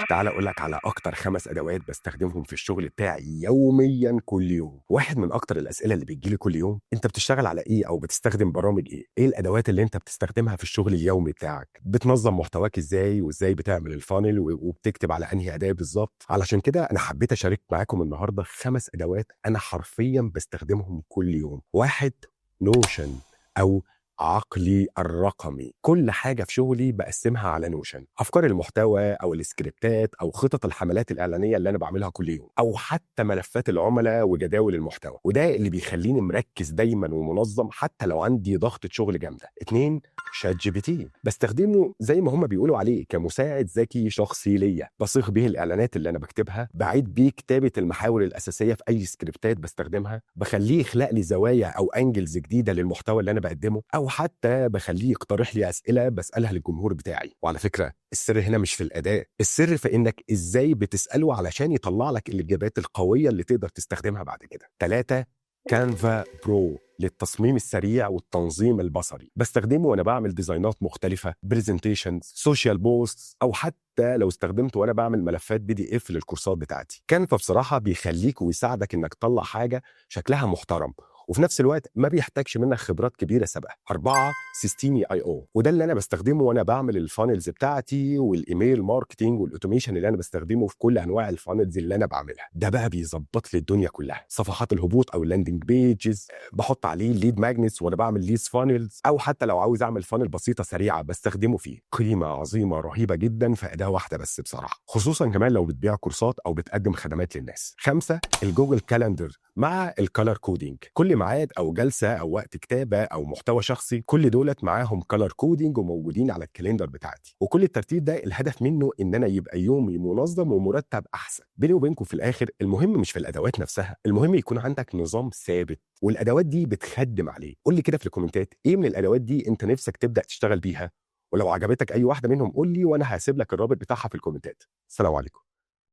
تعال اقول لك على اكتر 5 ادوات بستخدمهم في الشغل بتاعي يوميا كل يوم. واحد من اكتر الاسئلة اللي بتجيلي كل يوم: انت بتشتغل على ايه او بتستخدم برامج ايه؟ ايه الادوات اللي انت بتستخدمها في الشغل اليومي بتاعك؟ بتنظم محتواك ازاي؟ وازاي بتعمل ال funnel؟ وبتكتب على انهي اداه بالظبط؟ علشان كده انا حبيت اشارك معاكم النهارده 5 ادوات انا حرفيا بستخدمهم كل يوم. واحد، Notion او عقلي الرقمي. كل حاجة في شغلي بقسمها على Notion، أفكار المحتوى أو السكريبتات أو خطط الحملات الإعلانية اللي أنا بعملها كل يوم، أو حتى ملفات العملاء وجداول المحتوى، وده اللي بيخليني مركز دايما ومنظم حتى لو عندي ضغطة شغل جامدة. اتنين، ChatGPT، بستخدمه زي ما هم بيقولوا عليه كمساعد ذكي شخصي ليا، بصيغ بيه الإعلانات اللي أنا بكتبها، بعيد بيه كتابة المحاور الأساسية في أي سكريبتات بستخدمها، بخليه يخلق لي زوايا أو angles جديدة للمحتوى اللي أنا بقدمه، أو حتى بخليه يقترح لي أسئلة بسألها للجمهور بتاعي. وعلى فكرة السر هنا مش في الأداة، السر في إنك إزاي بتسأله علشان يطلع لك الإجابات القوية اللي تقدر تستخدمها بعد كده. ثلاثة، Canva Pro للتصميم السريع والتنظيم البصري، بستخدمه وانا بعمل design ات مختلفه، presentations، social post، او حتى لو استخدمته وانا بعمل ملفات PDF للكورسات بتاعتي. Canva بصراحة بيخليك ويساعدك انك تطلع حاجة شكلها محترم، وفي نفس الوقت ما بيحتاجش منك خبرات كبيرة سابقه. أربعة، Systeme.io، وده اللي انا بستخدمه وانا بعمل ال funnels بتاعتي وال email marketing وال automation اللي انا بستخدمه في كل انواع ال funnels اللي انا بعملها. ده بقى بيظبط لي الدنيا كلها، صفحات الهبوط او ال landing pages، بحط عليه lead magnets وانا بعمل leads funnels، او حتى لو عاوز اعمل funnel بسيطة سريعة بستخدمه فيه. قيمة عظيمة رهيبة جدا في اداه واحدة بس بصراحه، خصوصا كمان لو بتبيع كورسات او بتقدم خدمات للناس. خمسة، ال Google Calendar مع ال color coding. كل ميعاد او جلسه او وقت كتابه او محتوى شخصي، كل دولت معاهم color coding وموجودين على ال calendar بتاعتي. وكل الترتيب ده الهدف منه ان انا يبقى يومي منظم ومرتب احسن. بيني وبينكم في الاخر المهم مش في الادوات نفسها، المهم يكون عندك نظام ثابت والادوات دي بتخدم عليه. قول لي كده في الكومنتات ايه من الادوات دي انت نفسك تبدا تشتغل بيها، ولو عجبتك اي واحدة منهم قول لي وانا هسيب لك الرابط بتاعها في الكومنتات. السلام عليكم.